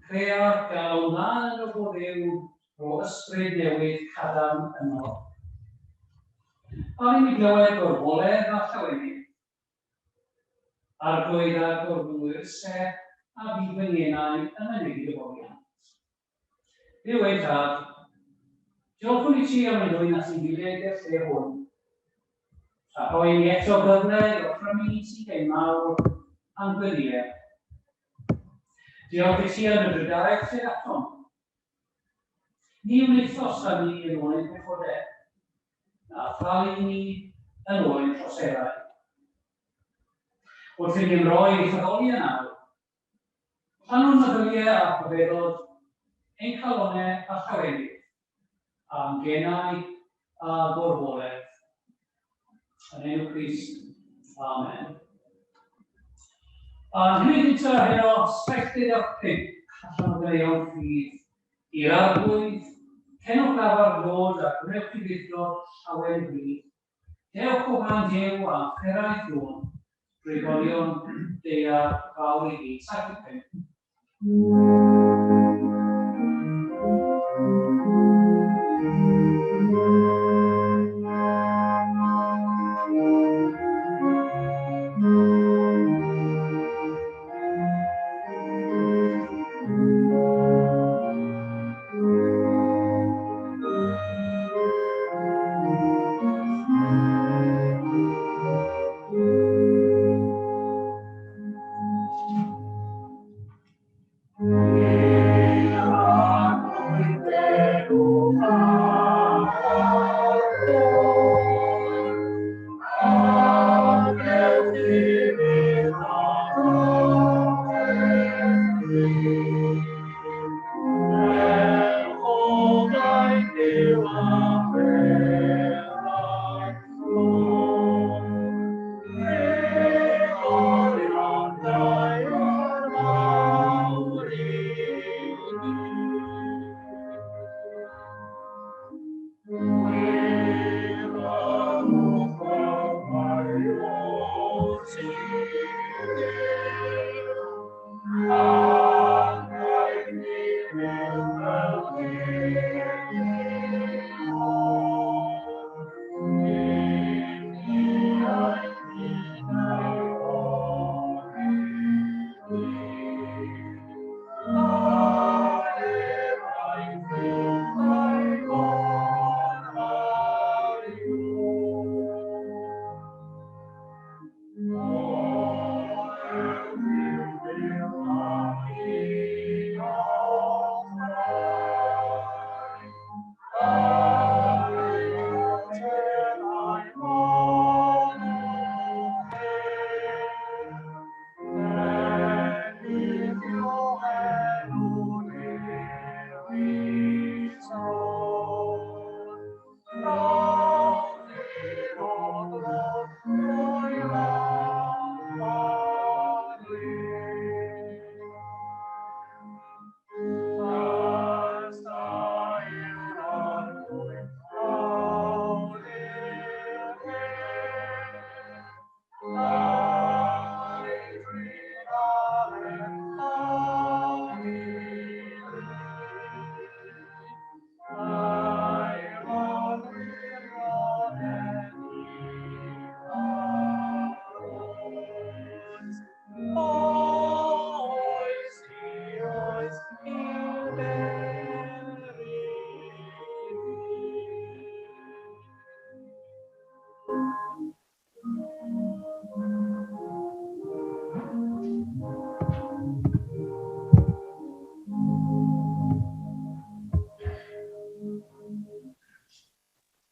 Crea galon lân yno fo Dduw, rho ysbryd newydd cadarn yno. A i mi glywed gorfoledd a llawenydd. Arglwydd a gorfwyrse a fydd fy ngenau yn mynegi dy foliant. Duw ein Tad, diolchwn i ti am ein dwyn at ein gilydd i'r lle hwn, a rhoi i ni eto gyfle i offrymu i ti ein mawl a'n gweddïau. Diolch i ti am y drugaredd tuag atom. Ni wnaethost â ni yn ôl ein pechodau, na thalu ni yn ôl ein troseddau. Wrth i ni ymroi i addoli yn awr, Llanw'n meddyliau a rhyfeddod, ein calonnau a llawenydd, a'n genau a gorfoledd. Yn enw Crist. Amen. A'n hynny gyntaf heno, 75 allan o ganeuon ffydd i'r Arglwydd, cenwch lafar ddod a gwnewch i fuddod llawen bryd. Dewch o flaen Duw a pheraidd ddôn, drigolion daear fawr i gyd. 75.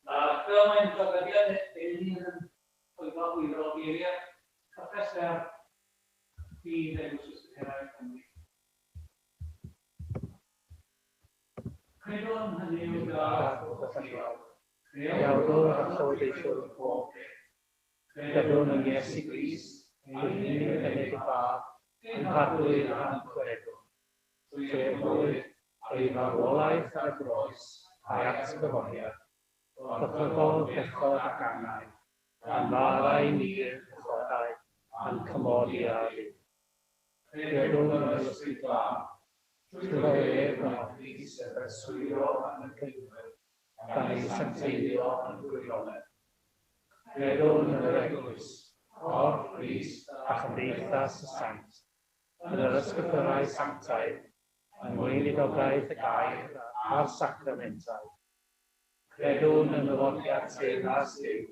A fel mae'n draddodiad ein hun yn llwyddo hwydro geiriau cyffes fer Ffydd Eglwys Presbyteraidd Cymru. Credwn hynny yw Dad Hollgalluog, Creawdwr a Llywodraethwr pob peth. Credwn yn Iesu Grist, ei unig anedig Fab, ein Harglwydd a'n Gwaredwr. Trwy ei fywyd, ei farwolaeth ar y groes a'i atgyfodiad, gorchfygodd bechod ac angau, gan faddau ni'r pechodau a'n cymodi â Duw. Credwn yn yr Ysbryd Glân, Trwyddo ef y mae Crist yn preswylio yn y credwyr, gan eu sancteiddio yn gwirionedd. Credwn yn yr Eglwys, corff Crist a chymdeithas y saint, yn yr ysgrythurau sanctaidd, yng ngweinidogaeth y gair a'r sacramentau. Credwn yn nyfodiad teyrnas Duw,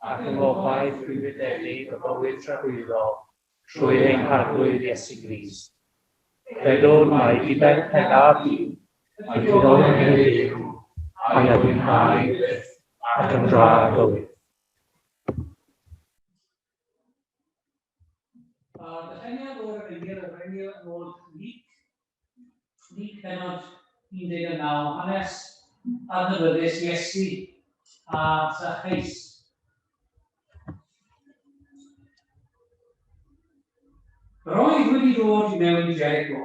ac yng ngobaith rhwyfedig y bywyd tragwyddol, trwy ein Harglwydd Iesu Grist. Credwn mai diben pennaf dyn ydy dod yn Dduw a'i fwynhau byth ac yn dragywydd. A darlleniad o'r Efengyl yr Efengyl yn ôl Luc, Luc pennod 19, hanes adnabyddus Iesu a Zacheus. Roedd wedi dod i mewn i Jericho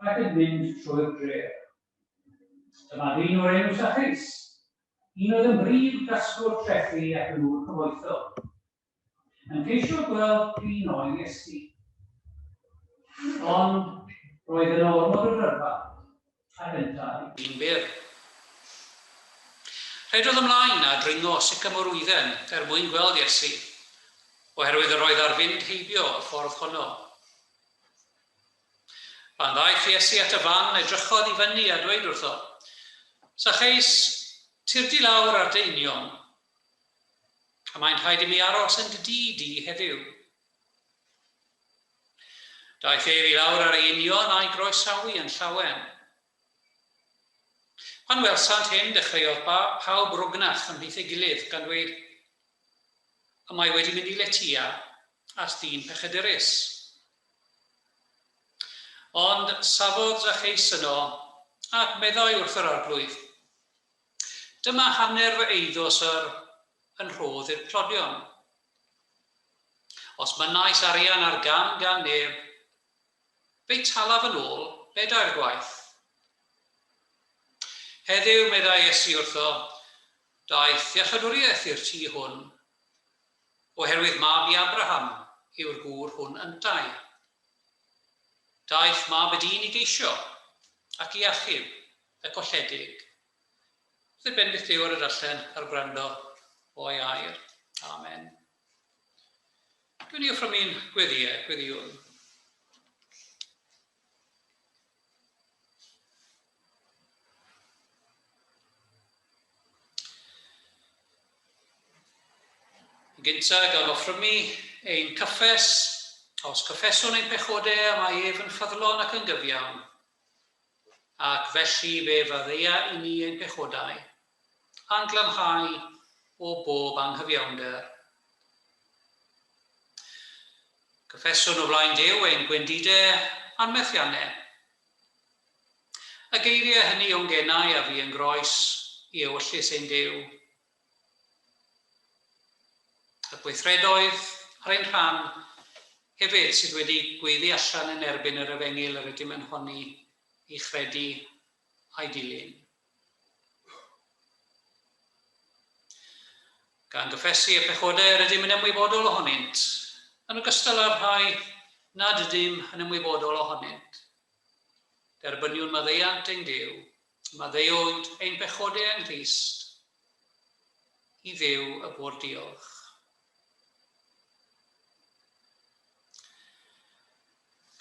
ac yn mynd trwy'r dref. Dyma ddyn o'r enw Zacheus, un oedd yn brif gasglwr trethi ac yn ŵr cyfoethog. Yn ceisio gweld p'un oedd Iesu. Ond roedd yno ormod o dyrfa, ac yntau. Yn byr. Rhedodd ymlaen a dringo sycamorwydden er mwyn gweld Iesu, oherwydd yr oedd ar fynd heibio y ffordd honno. Pan ddaeth Iesu at y fan, edrychodd i fyny a dweud wrtho, Sacheus, tyrd i lawr ar dy union, A mae'n rhaid i mi aros yn dy dŷ di heddiw. Daeth ef i lawr ar ei union a'i groesawu yn llawen. Pan welsant hyn, dechreuodd pawb rwgnach ymhlith ei gilydd, gan ddweud, Y mae wedi mynd i letya at ddyn pechadurus. Ond safodd Zacheus yno, ac meddai wrth yr Arglwydd, Dyma hanner fy eiddo, syr, yn rhodd i'r tlodion. Os mynnais arian ar gam gan neb, fe'i talaf yn ôl bedair gwaith. Heddiw, meddai Iesu wrtho, daeth iachawdwriaeth i'r tŷ hwn, oherwydd mab i Abraham yw'r gŵr hwn yntau. Daeth mab y dyn i geisio ac i achub y colledig. Wrth bendith Duw ar y darllen a'r gwrando o'i air. Amen. Dwi'n i offrymu'n gweddiau, gweddiwn. Yn gyntaf, gan offrymu ein cyffes, os cyffeswn ein pechodau, mae ef yn ffyddlon ac yn gyfiawn, Ac felly fe faddea i ni ein pechodau, a'n glanhau o bob anghyfiawnder. Cyffeswn o flaen Duw ein gwendidau a'n methiannau. Y geiriau hynny o'n genau a fu yn groes i ewyllys ein Duw. Y gweithredoedd ar ein rhan hefyd sydd wedi gweiddi allan yn erbyn yr efengyl yr ydym yn honni ei chredu a'i dilyn. Gan gyffesu y pechodau yr ydym yn ymwybodol ohonynt, yn ogystal â'r rhai nad ydym yn ymwybodol ohonynt. Derbyniwn maddeuant ein Duw, maddeuwyd ein pechodau yng Nghrist, i Dduw y bo'r diolch.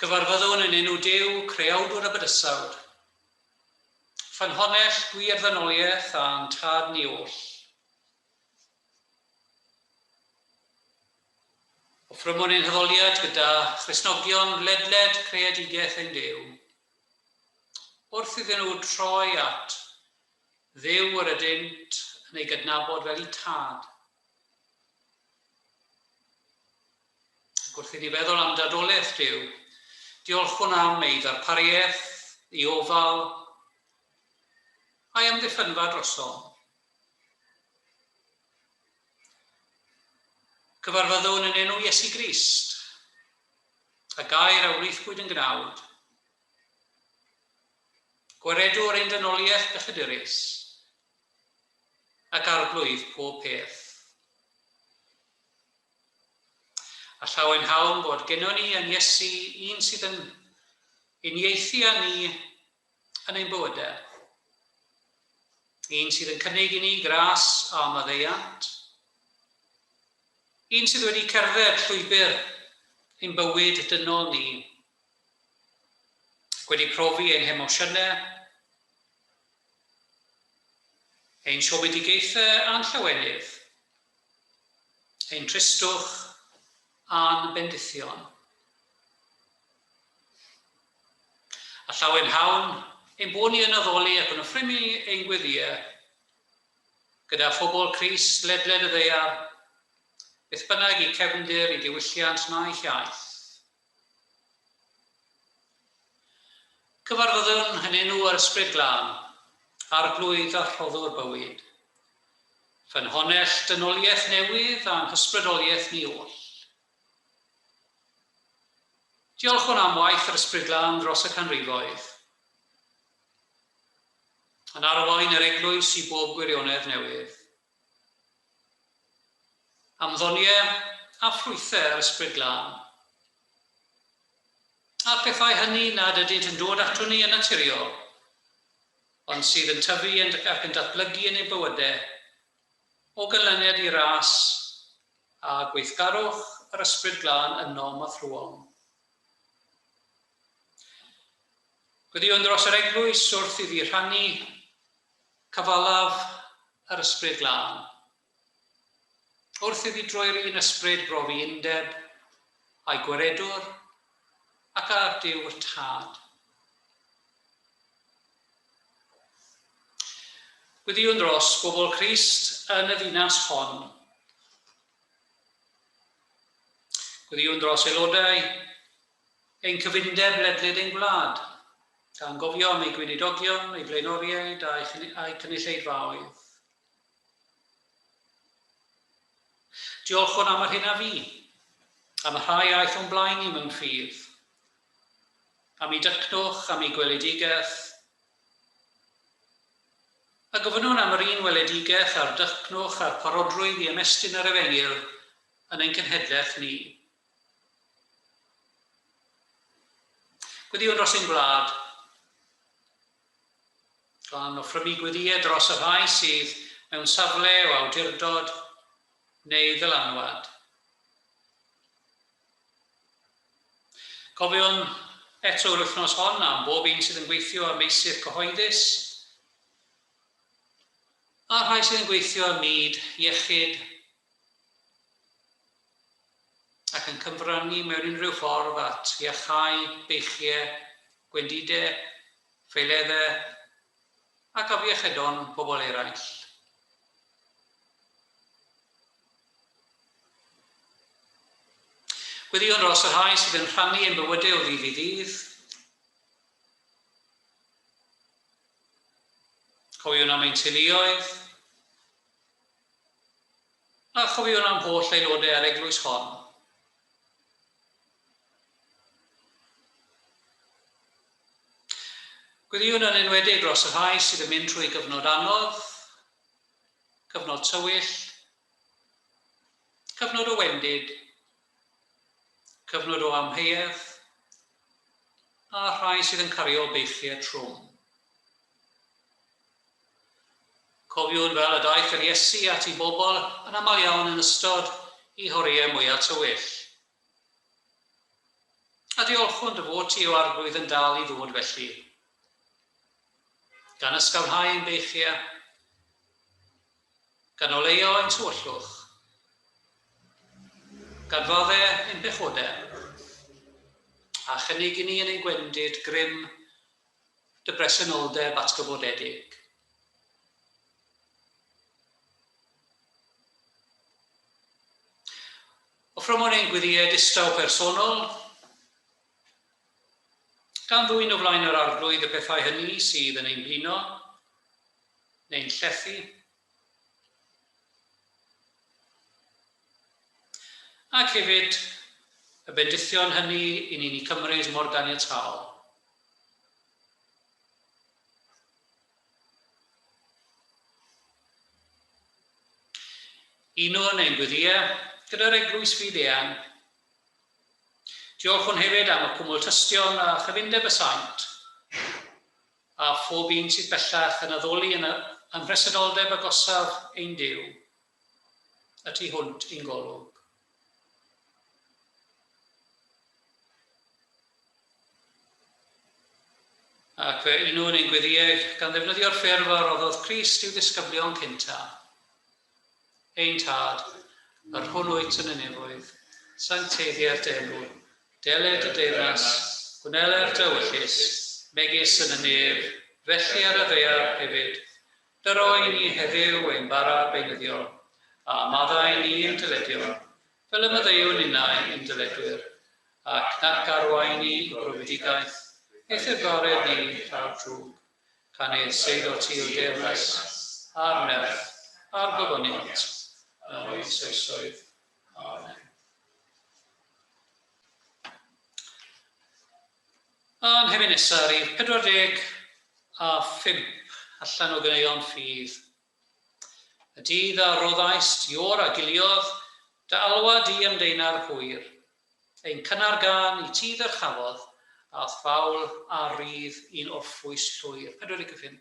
Cyfarfyddwn yn enw Duw, Creawdwr y bydysawd, ffynhonnell gwir ddynoliaeth a'n Tad ni oll. Offrymwn ein haddoliad gyda Christnogion ledled creadigaeth ein Duw, wrth iddyn nhw troi at Dduw yr ydynt yn ei gydnabod fel eu Tad. Ac wrth i ni feddwl am dadolaeth Duw, diolchwn am ei ddarpariaeth, ei ofal, a'i amddiffynfa drosom. Cyfarfyddwn yn enw Iesu Grist, y gair a wnaethpwyd yn gnawd, Gwaredwr ein dynoliaeth bechadurus, ac Arglwydd pob peth. A llawenhawn bod gennon ni yn Iesu un sydd yn uniaethu â ni yn ein bywydau. Un sydd yn cynnig i ni gras a maddeuant. Un sydd wedi cerdded llwybr ein bywyd dynol ni, ac wedi profi ein hemosiynau, ein siomedigaethau a'n llawenydd, ein tristwch a'n bendithion. A llawenhawn ein bod ni yn addoli ac yn offrymu ein gweddïau gyda phobl Crist ledled y ddaear, beth bynnag eu cefndir, eu diwylliant na'u hiaith. Cyfarfyddwn yn enw yr Ysbryd Glân, Arglwydd a Rhoddwr bywyd, ffynhonnell dynoliaeth newydd a'n hysbrydoliaeth ni oll. Diolchwn am waith yr Ysbryd Glân dros y canrifoedd, yn arwain yr Eglwys i bob gwirionedd newydd. Am ddoniau a ffrwythau yr Ysbryd Glân, a'r pethau hynny nad ydynt yn dod aton ni yn naturiol, ond sydd yn tyfu ac yn datblygu yn ein bywydau o ganlyniad i ras a gweithgarwch yr Ysbryd Glân ynom a thrwom. Gweddïwn dros yr Eglwys wrth iddi rhannu cyfalaf yr Ysbryd Glân. Wrth iddi drwy'r un Ysbryd brofi undeb â'i Gwaredwr ac â Duw'r Tad. Gweddïwn dros bobl Crist yn y ddinas hon. Gweddïwn dros aelodau ein cyfundeb ledled ein gwlad, gan gofio am eu gweinidogion, eu blaenoriaid a'u cynulleidfaoedd. Diolchwn am yr hyn a fu, am y rhai aeth o'n blaen ni mewn ffydd, am eu dycnwch, am eu gweledigaeth, a gofynnwn am yr un weledigaeth a'r dycnwch a'r parodrwydd i ymestyn yr efengyl yn ein cenhedlaeth ni. Gweddïwn dros ein gwlad, gan offrymu gweddïau dros y rhai sydd mewn safle o awdurdod neu ddylanwad. Cofiwn eto yr wythnos hon am bob un sydd yn gweithio ym meysydd cyhoeddus, a'r rhai sydd yn gweithio ym myd iechyd ac yn cyfrannu mewn unrhyw ffordd at iachau, beichiau, gwendidau, ffeileddau ac afiechydon pobl eraill. Gweddïwn dros y rhai sydd yn rhannu ein bywydau o ddydd i ddydd. Cofiwn am ein teuluoedd. A chofiwn am holl aelodau yr eglwys hon. Gweddïwn yn enwedig dros y rhai sydd yn mynd trwy gyfnod anodd, cyfnod tywyll, Cyfnod o wendid, cyfnod o amheuaeth, a rhai sydd yn cario beichiau trwm. Cofiwn fel y daeth yr Iesu at ei bobl yn aml iawn yn ystod eu horiau mwyaf tywyll. A diolchwn dy fod ti, O Arglwydd, yn dal i ddod felly. Gan ysgafnhau ein beichiau, Gan oleuo ein tywyllwch. Gan fodde ein pechodau. A chynnig i ni yn ein gwendid grym dy bresenoldeb atgyfodedig. Offrymwn ein gweddïau distaw personol, gan ddwyn o flaen yr Arglwydd y pethau hynny sydd yn ein blino, neu'n llethu. Ac hefyd, y bendithion hynny i ni'n eu cymryd mor ganiataol. Unwn ein gweddïau gyda'r Eglwys Fyd-eang. Diolchwn hefyd am y cwmwl tystion a chyfundeb y saint. a phob un sydd bellach yn addoli yn ym mhresenoldeb agosaf ein Duw, y tu hwnt i'n golwg. Ac fe unwn ein gweddïeg gan ddefnyddio'r ffurf a roddodd Crist i'w ddisgyblion cynta. Ein Tad, yr hwn wyt yn y nefoedd, sancteiddier dy enw, deled dy deyrnas, gwneler dy ewyllys, megis yn y nef, felly ar y ddaear hefyd. Dyro i ni heddiw ein bara beunyddiol, a maddau ni ein dyledion, fel y maddeuwn ninnau i'n dyledwyr, ac nac arwain ni i brofedigaeth, eithr gwared ni rhag drwg. Canys eiddo ti yw'r deyrnas, a'r nerth, a'r gogoniant, yn oes oesoedd. Amen. A'n hefyd nesaf, rhif 45 allan o ganeuon ffydd. Y dydd a roddaist Ior a giliodd, dy alwad i ymdeuna'r hwyr. Ein cynnar gân i ti ddyrchafodd, a'th fawl a rydd i'n orffwys llwyr. 45.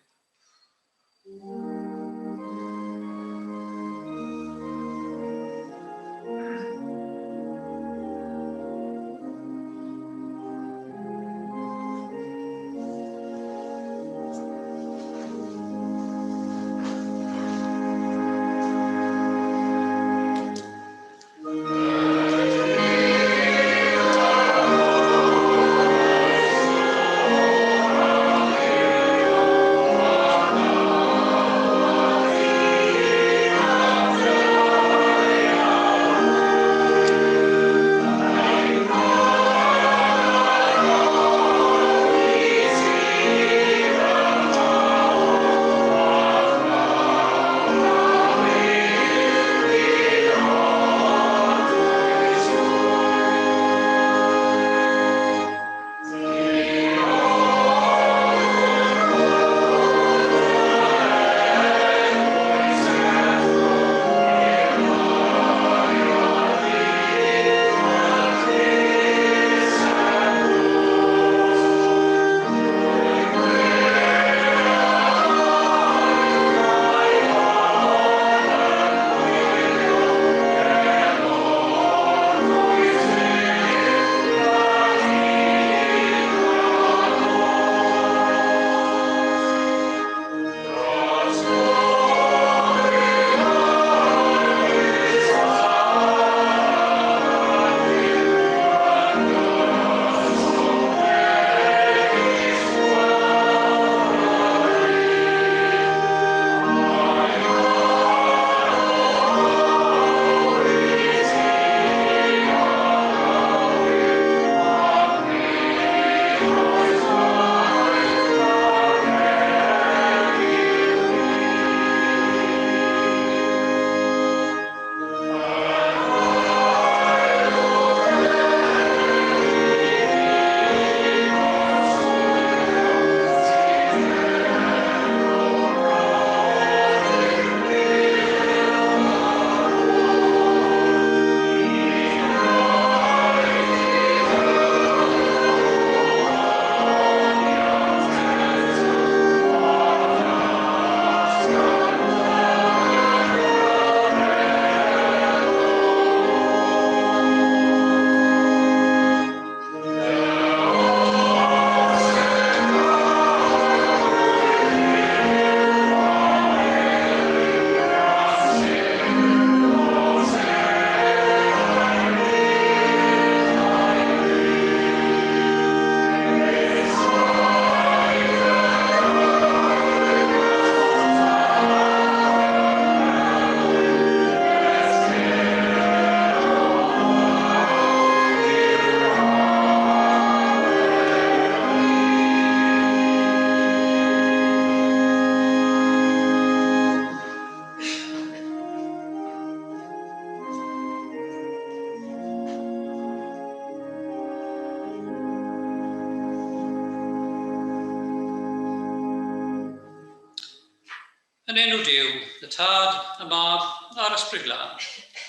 Yn enw Duw, y Tad, y Mab, a'r Ysbryd Glân.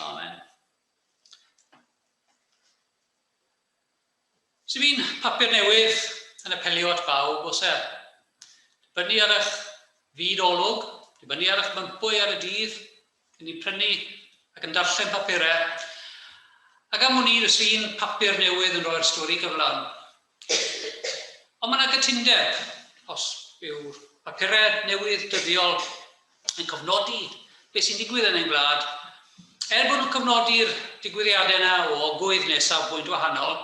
Amen. Sy'n un papur newydd yn apelio at bawb, oes e? Dibynnu ar eich fyd olwg, dibynnu ar eich mympwy ar y dydd, Yn ni'n prynu ac yn darllen papurau, ac am wn i, does un papur newydd yn rhoi'r stori gyflawn. Ond mae yna gytundeb, os yw'r papurau newydd dyddiol yn cofnodi beth sy'n digwydd yn ein gwlad, er bod nhw'n cofnodi'r digwyddiadau yna o ogwydd neu safbwynt wahanol,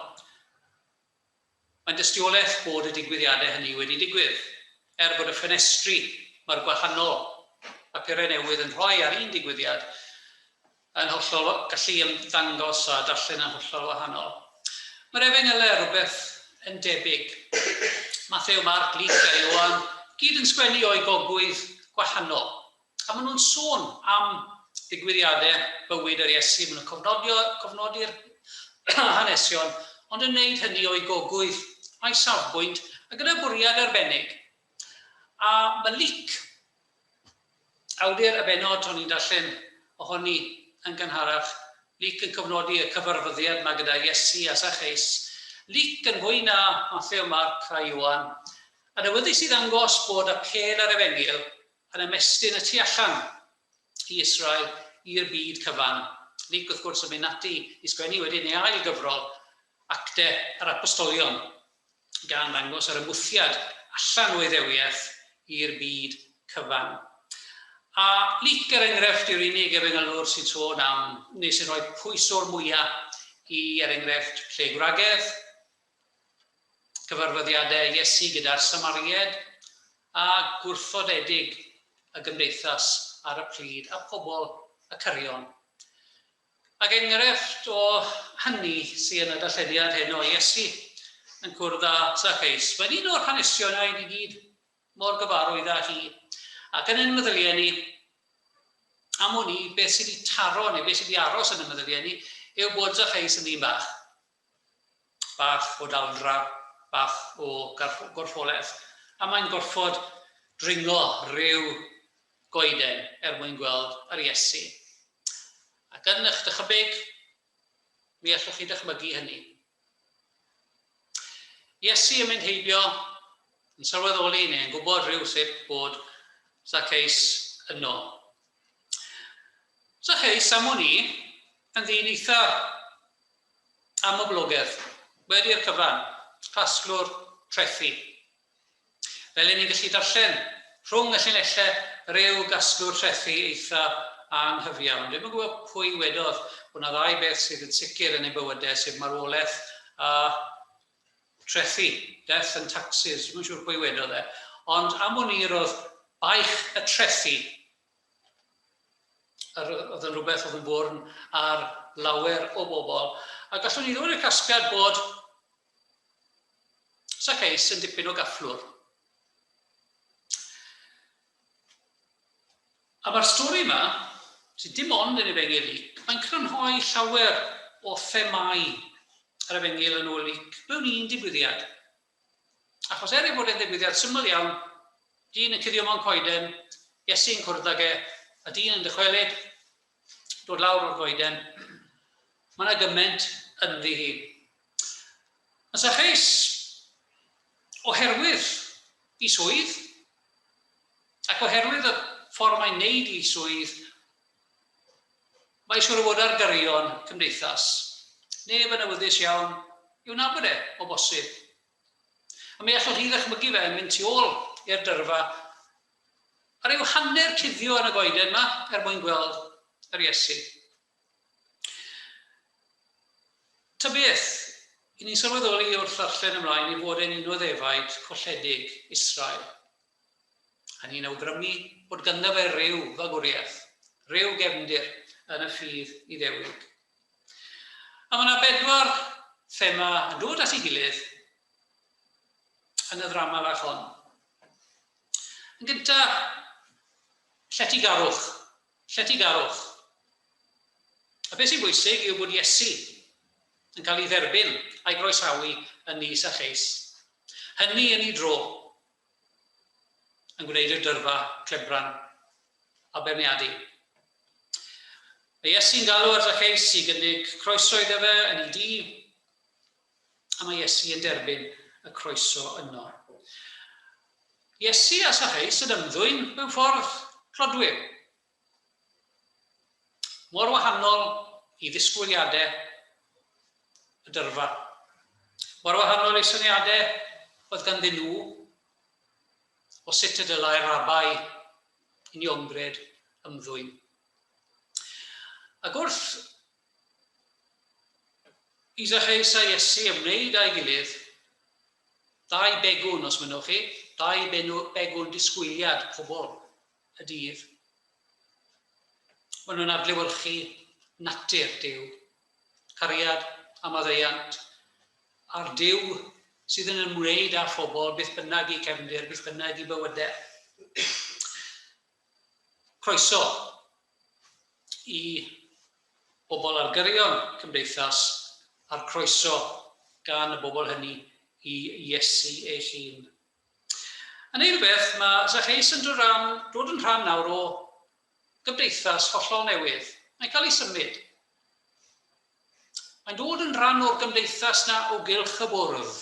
Mae'n dystiolaeth bod y digwyddiadau hynny wedi digwydd, er bod y ffenestri mae'r gwahanol bapurau newydd yn rhoi ar un digwyddiad yn hollol gallu ymddangos a darllen yn hollol wahanol. Mae'r Efengylau rhywbeth yn debyg. Mathew, Marc, Luc a Ioan gyd yn sgwennu o'u gogwydd gwahanol. A maen nhw'n sôn am ddigwyddiadau bywyd yr Iesu, maen nhw'n cofnodio, cofnodi'r hanesion, ond yn wneud hynny o'i gogwydd a'i safbwynt a gyda bwriad arbennig. A mae Luc, awdur y bennod o'n i'n darllen ohoni yn gynharach, Luc yn cofnodi y cyfarfyddiad yma gyda Iesu a Sacheus. Luc yn fwy na Mathew, Marc a Ioan, yn awyddus i ddangos bod apêl yr Efengyl yn ymestyn y tu allan i Israel i'r byd cyfan. Luc, wrth gwrs, yn mynd ati i sgwennu wedyn ei ail gyfrol, Acte yr Apostolion, gan ddangos yr ymwthiad allan o Iddewiaeth i'r byd cyfan. A Luc, er enghraifft, yw'r unig efengylwr sy'n sôn am, neu sy'n rhoi pwys o'r mwyaf i, er enghraifft, lle gwragedd, cyfarfyddiadau Iesu gyda'r Samaried, a gwrthodedig y gymdeithas ar y pryd a phobl y cyrion. Ac enghraifft o hynny sy yn y darlleniad hyn o Iesu yn cwrdd â Zacchaeus. Mae'n un o'r hanesion a i ni gyd mor gyfarwydd â hi. Ac yn ein meddyliau ni, am wn i, beth sydd wedi taro neu beth sydd wedi aros yn y meddyliau ni, yw bod Zacchaeus yn ddyn bach. Bach o daldra, bach o gorffolaeth, a mae'n gorfod dringo rhyw goeden er mwyn gweld yr Iesu. Ac yn eich dychymyg, mi allwch chi dychmygu hynny. Iesu yn mynd heibio, yn sylweddoli neu yn gwybod rhyw sut bod Zacchaeus yno. Zacchaeus, am wn i, yn ddyn eitha amhoblogaidd, wedi'r cyfan, casglwr trethi. Fel 'yn ni'n gallu darllen rhwng y llinellau rhyw gasglwr trethi eitha anghyfiawn. Dwi'm yn gwybod pwy wedodd bod 'na ddau beth sydd yn sicr yn ein bywydau, sef marwolaeth a trethi, death and taxes, dwi'm yn siŵr pwy wedodd e. Ond am wn i roedd baich y trethi yr oedd yn rhywbeth oedd yn fwrn ar lawer o bobl. A gallwn ni ddod i'r casgliad bod Zacchaeus yn dipyn o gafflwr. A mae'r stori yma, sydd dim ond yn Efengyl Luc, mae'n crynhoi llawer o themâu yr Efengyl yn ôl Luc mewn un digwyddiad. Achos er ei fod e'n ddigwyddiad syml iawn, dyn yn cuddio mewn coeden, Iesu'n cwrdd ag e, a dyn yn dychwelyd, dod lawr o'r goeden, mae yna gymaint ynddi hi. Mae Zacchaeus, oherwydd i swydd, ac oherwydd y ffordd mae'n neud i swydd, mae siŵr o fod ar gyrion cymdeithas. Neb yn awyddus iawn i'w nabod e, o bosib. A mi allwch chi ddychmygu fe yn mynd tu ôl i'r dyrfa a rhyw hanner cuddio yn y goeden yma er mwyn gweld yr Iesu. Ta beth, i ni'n sylweddoli wrth ddarllen ymlaen ei fod e'n un o ddefaid colledig Israel. A ni'n awgrymu bod ganddo fe ryw fagwriaeth, rhyw gefndir yn y ffydd Iddewig. A mae yna bedwar thema yn dod at ei gilydd yn y ddrama fach hon. Yn gyntaf, lletygarwch. Lletygarwch. A beth sy'n bwysig yw bod Iesu yn cael ei dderbyn a'i groesawu yn nys a cheis. Hynny yn ei dro yn gwneud i'r dyrfa clebran a beirniadu. Mae Iesu'n galw ar Zacchaeus i gynnig croeso iddo fe yn ei dŷ, a mae Iesu yn derbyn y croeso yno. Iesu a Sacheus yn ymddwyn mewn ffordd clodwiw. Mor wahanol i ddisgwyliadau y dyrfa. Mor wahanol i syniadau oedd ganddyn nhw o sut y dylai'r rabai uniongred ymddwyn. Ac wrth i Zacheus a Iesu ymwneud â'i gilydd, dau begwn, os mynnwch chi, dau begwn disgwyliad pobl y dydd, maen nhw'n adlewyrchu natur Duw, cariad a maddeuant, a'r Duw sydd yn ymwneud â phobl beth bynnag eu cefndir, beth bynnag eu bywydau. Croeso i bobl ar gyrion cymdeithas a'r croeso gan y bobl hynny i Iesu ei hun. Yn ail beth, mae Zacchaeus yn dod, ran, dod yn rhan nawr o gymdeithas hollol newydd. Mae'n cael ei symud. Mae'n dod yn rhan o'r gymdeithas na o gylch y bwrdd.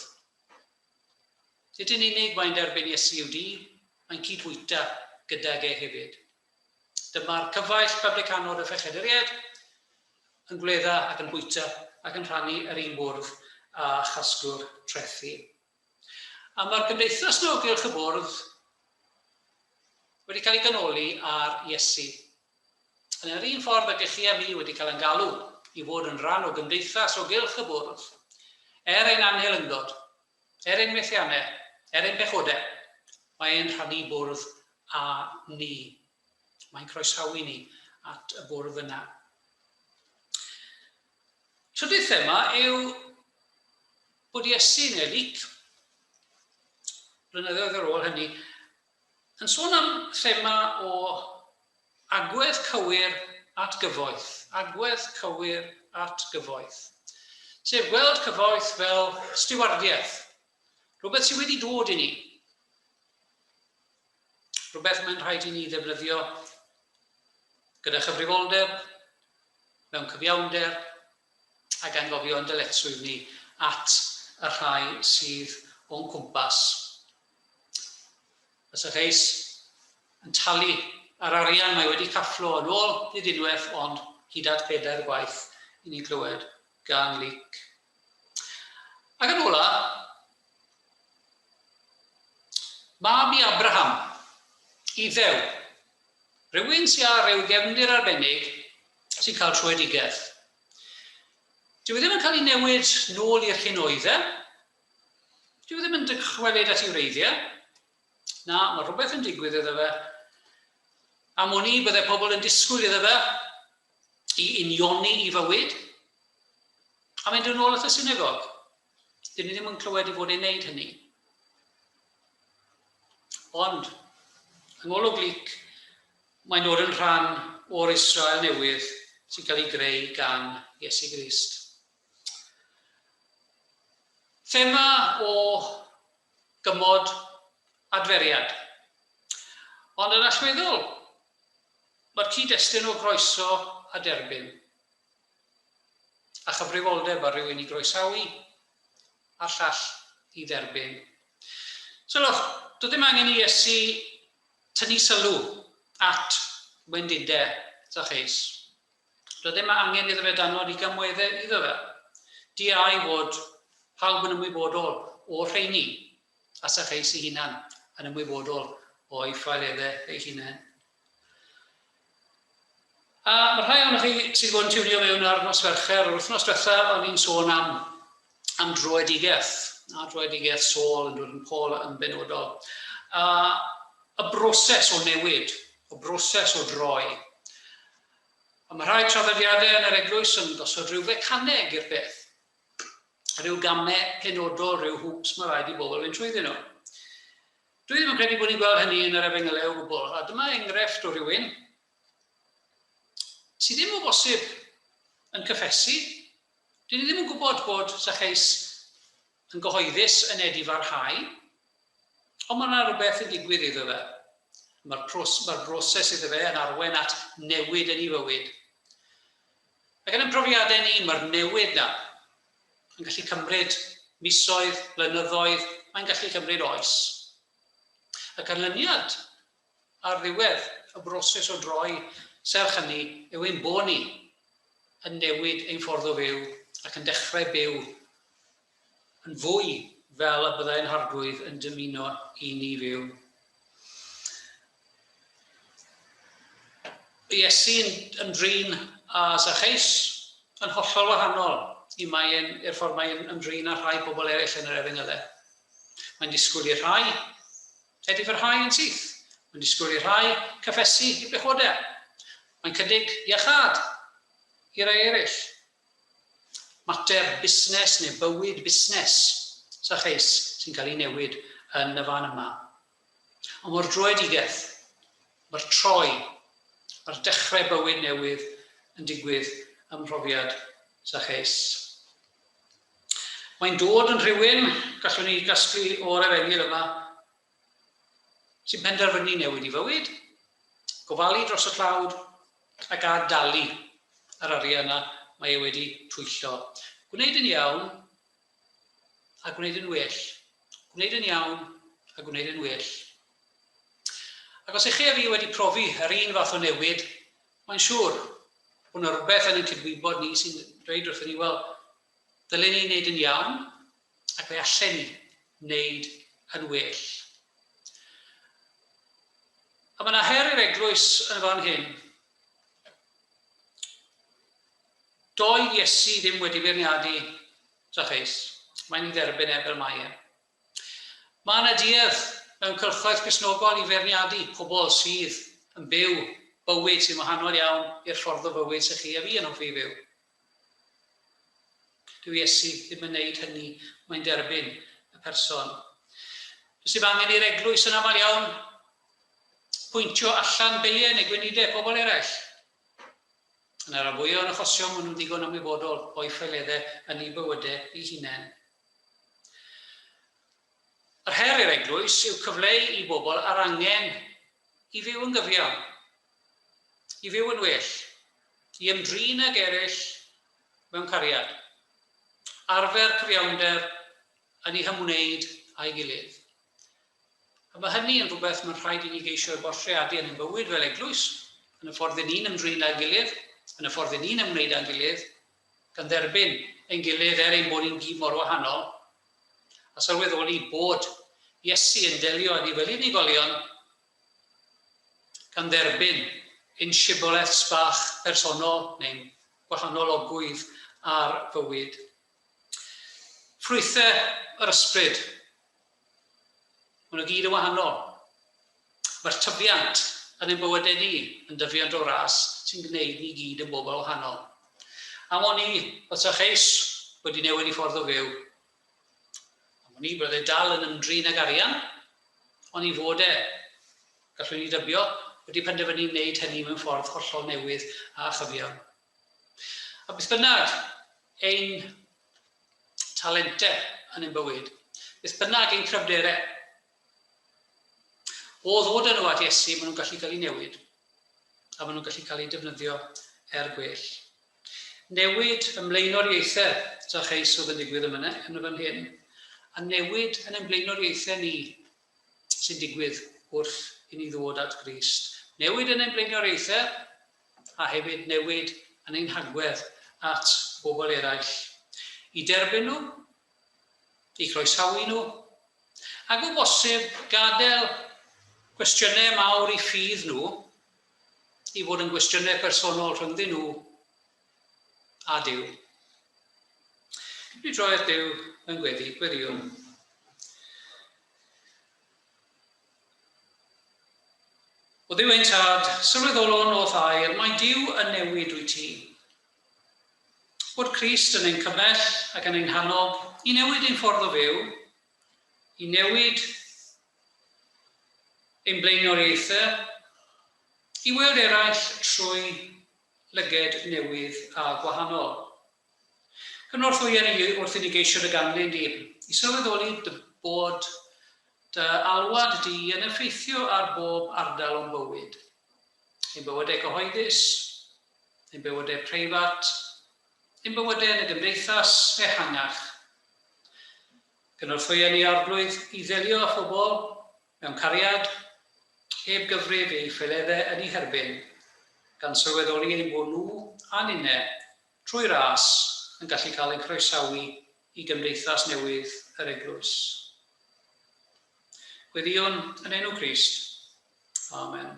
Nid yn unig mae'n derbyn Iesu i'w dŷ, mae'n cyd-fwyta gydag e hefyd. Dyma'r cyfaill publicanod a phechaduriaid yn gwledda ac yn bwyta ac yn rhannu yr un bwrdd â chasglwr trethi. A mae'r gymdeithas 'na o gylch y bwrdd wedi cael ei ganoli ar Iesu. Yn yr un ffordd ag ych chi a mi wedi cael ein galw i fod yn rhan o gymdeithas o gylch y bwrdd, er ein anhelyngdod, er ein methiannau, er ein pechodau, mae e'n rhannu bwrdd â ni. Mae'n croesawu ni at y bwrdd yna. Trydydd thema yw bod Iesu neu Luc, blynyddoedd ar ôl hynny, yn sôn am thema o agwedd cywir at gyfoeth, agwedd cywir at gyfoeth. Sef gweld cyfoeth fel stiwardiaeth, rhywbeth sydd wedi dod i ni, rhywbeth mae'n rhaid i ni ddefnyddio gyda chyfrifoldeb, mewn cyfiawnder, a gan gofio ein dyletswydd ni at y rhai sydd o'n cwmpas. Mae Zacchaeus yn talu ar arian mae wedi cafflo yn ôl, nid unwaith ond hyd at pedair gwaith i ni glywed gan Luc. Ac yn ola, mab i Abraham, Iddew, Rhywun sy â rhyw gefndir arbennig sy'n cael tröedigaeth. Dyw e ddim yn cael ei newid nôl i'r hyn oedd e. Dyw e ddim yn dychwelyd at ei wreiddiau. Na, mae rhywbeth yn digwydd iddo fe. Am wn i, bydde pobl yn disgwyl iddo fe i unioni i fywyd a mynd yn ôl at y synagog. Dyn ni ddim yn clywed i fod e'n neud hynny. Ond, yng ngolwg Luc, mae'n dod yn rhan o'r Israel newydd sy'n cael ei greu gan Iesu Grist. Thema o gymod adferiad. Ond yn allweddol, mae'r cyd-destun o groeso a derbyn, a chyfrifoldeb ar rywun i groesawu a'r llall i dderbyn. Sylwch, doedd dim angen i Iesu tynnu sylw at wendidau Zacchaeus. Doedd dim angen iddo fe danod i gamweddau iddo fe. Diau fod pawb yn ymwybodol o'r rheini, a Zacchaeus ei hunan yn ymwybodol o'i ffaeleddau ei hunain. A mae rhai ohonoch chi sydd wedi bod yn tiwnio mewn ar nos Fercher, yr wythnos diwetha o'n i'n sôn am, am droedigaeth, a droedigaeth Saul yn dod yn Paul yn benodol. A y broses o newid, y broses o droi. A mae rhai traddodiadau yn yr eglwys yn gosod rhyw fecaneg i'r peth. Rhyw gamau penodol, rhyw hoops mae rhaid i bobl fynd trwyddyn nhw. Dwi ddim yn credu bod ni'n gweld hynny yn yr Efengylau o gwbl, a dyma enghraifft o rywun sydd ddim o bosib yn cyffesu. Dyn ni ddim yn gwybod bod Zacchaeus yn gyhoeddus yn edifarhau, ond mae yna rhywbeth yn digwydd iddo fe. Mae'r pros, mae broses iddo fe yn arwain at newid yn ei fywyd. Ac yn ein profiadau ni, mae'r newid na yn gallu cymryd misoedd, blynyddoedd, mae'n gallu cymryd oes. Y canlyniad ar ddiwedd y broses o droi serch hynny yw ein bod ni yn newid ein ffordd o fyw ac yn dechrau byw yn fwy fel y byddai'n Harglwydd yn dymuno i ni fyw. Iesu'n ymdrin â Zacchaeus yn hollol wahanol i mae'n, i'r ffordd mae'n ymdrin â rhai pobl eraill yn yr efengylau. Mae'n disgwyl i'r rhai edifarhau yn syth. Mae'n disgwyl i'r rhai cyffesu i bechodau. Mae'n cynnig iachâd i rai eraill. Mater busnes neu bywyd busnes Zacchaeus sy'n cael ei newid yn y fan yma. Ond mae'r dröedigaeth, mae'r troi, mae'r dechrau bywyd newydd yn digwydd ym mhrofiad Zacchaeus. Mae'n dod yn rhywun, gallwn ni gasglu o'r efengyl yma, sy'n penderfynu newid i fywyd, gofalu dros y tlawd ac ad-dalu yr arian yna mae e wedi twyllo. Gwneud yn iawn a gwneud yn well. Gwneud yn iawn a gwneud yn well. Ac os ych chi a fi wedi profi yr un fath o newid, mae'n siŵr bod yna rhywbeth yn ein cydwybod ni sy'n dweud wrthyn ni, wel, dylen ni wneud yn iawn, ac fe allen ni wneud yn well. A mae yna her i'r eglwys yn y fan hyn. Doedd Iesu ddim wedi beirniadu Zacchaeus. Mae'n ei dderbyn e fel mae e. Mae yna duedd mewn cylchoedd Cristnogol i feirniadu pobl sydd yn byw bywyd sy'n wahanol iawn i'r ffordd o fywyd sy'ch chi a fi yn hoffi i fyw. Dyw Iesu ddim yn neud hynny, mae'n derbyn y person. Does dim angen i'r eglwys yn aml iawn pwyntio allan beie neu gwendidau pobl eraill. Yn y rhan fwyaf o'n achosion, maen nhw'n ddigon ymwybodol o'i ffaeleddau yn eu bywydau eu hunain. Yr her i'r eglwys yw cyfleu i bobl yr angen i fyw yn gyfiawn, i fyw yn well, i ymdrin ag eraill mewn cariad, arfer cyfiawnder yn eu hymwneud â'i gilydd. A mae hynny yn rhywbeth mae'n rhaid i ni geisio ei bortreadu yn ein bywyd fel eglwys, yn y ffordd i ni'n ymdrin â'n gilydd, yn y ffordd i ni'n ymwneud â'n gilydd, gan dderbyn ein gilydd er ein bod ni'n gyd mor wahanol, a sylweddoli bod Iesu yn delio â ni fel unigolion, gan dderbyn ein shiboleths bach personol neu'n gwahanol ogwydd ar fywyd. Ffrwythau yr ysbryd. Maen nhw gyd yn wahanol. Mae'r tyfiant yn ein bywydau ni yn dyfiant o ras sy'n gwneud ni gyd yn bobl wahanol. Am o'n i, bod Zacchaeus wedi newid ei ffordd o fyw. Am o'n i, bod e dal yn ymdrin ag arian, ond i fod e, gallwn ni dybio, wedi penderfynu wneud hynny mewn ffordd hollol newydd a chyfiawn. A beth bynnag ein talentau yn ein bywyd, beth bynnag ein cryfderau, o ddod â nhw at Iesu, maen nhw'n gallu cael eu newid, a maen nhw'n gallu cael eu defnyddio er gwell. Newid ym mlaenoriaethau Zacchaeus oedd yn digwydd yn yn y fan hyn, a newid yn ein blaenoriaethau ni sy'n digwydd wrth i ni ddod at Grist. Newid yn ein blaenoriaethau, a hefyd newid yn ein hagwedd at bobl eraill. I derbyn nhw, i croesawu nhw, ac o bosib gadael cwestiynau mawr i ffydd nhw i fod yn gwestiynau personol rhyngddyn nhw a Duw. Dwi droi at Duw yn gweddi, gweddïwn. O Dduw ein Tad, sylweddolwn o'th air, mae Duw yn newid wyt ti. Bod Crist yn ein cymell ac yn ein hannog i newid ein ffordd o fyw, i newid ein blaenoriaethau, i weld eraill trwy lyged newydd a gwahanol. Cynorthwya ni wrth i ni geisio dy ganlyn di, i sylweddoli dy bod dy alwad di yn effeithio ar bob ardal o'n bywyd. Ein bywydau cyhoeddus, ein bywydau preifat, ein bywydau yn y gymdeithas ehangach. Cynorthwya ni Arglwydd i ddelio â phobl Mewn cariad, heb gyfrif eu ffaeleddau yn eu herbyn, gan sylweddoli ein bod nhw a ninne, trwy ras, yn gallu cael ein croesawu i gymdeithas newydd yr Eglwys. Gweddïwn yn enw Crist. Amen.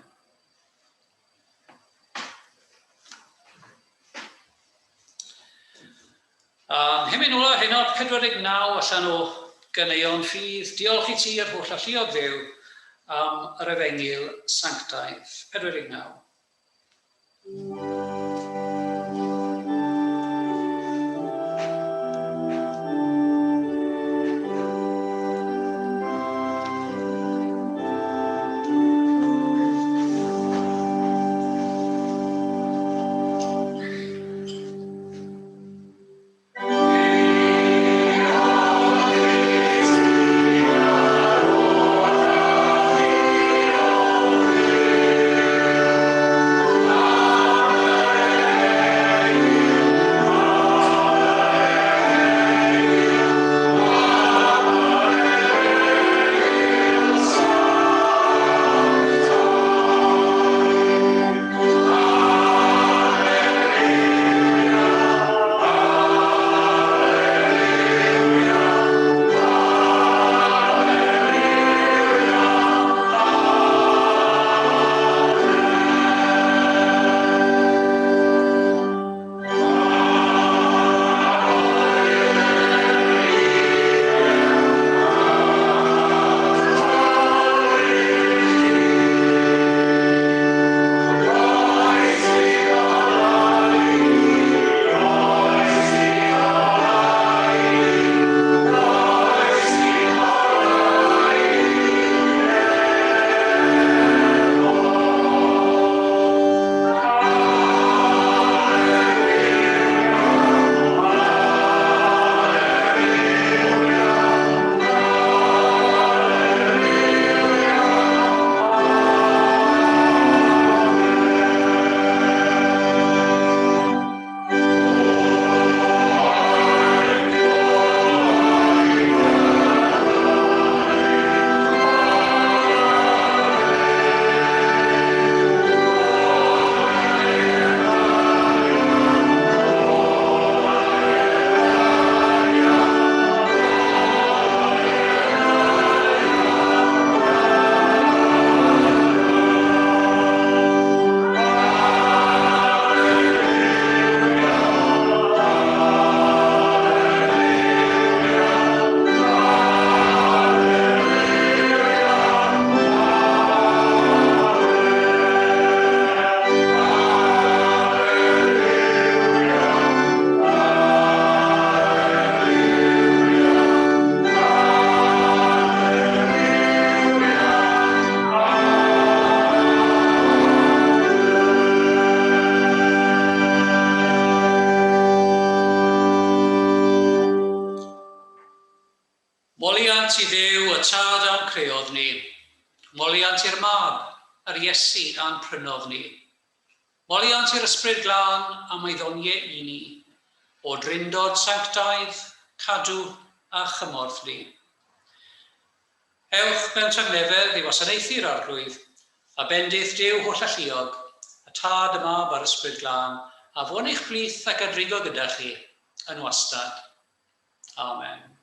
A'n hymyn ola heno, 49 allan o ganeuon ffydd, diolch i ti yr holl alluog Dduw am yr efengyl sanctaidd. 49. Moliant i Dduw y Tad a'n creodd ni. Moliant i'r Mab, yr Iesu a'n prynodd ni. Moliant i'r Ysbryd Glân am ei ddoniau i ni, o Drindod sanctaidd, cadw a chymorth ni. Ewch mewn tangnefedd i wasanaethu'r Arglwydd, a bendith Duw Hollalluog, y Tad, y Mab a'r Ysbryd Glân, a fo'n eich plith ac a drigo gyda chi yn wastad. Amen.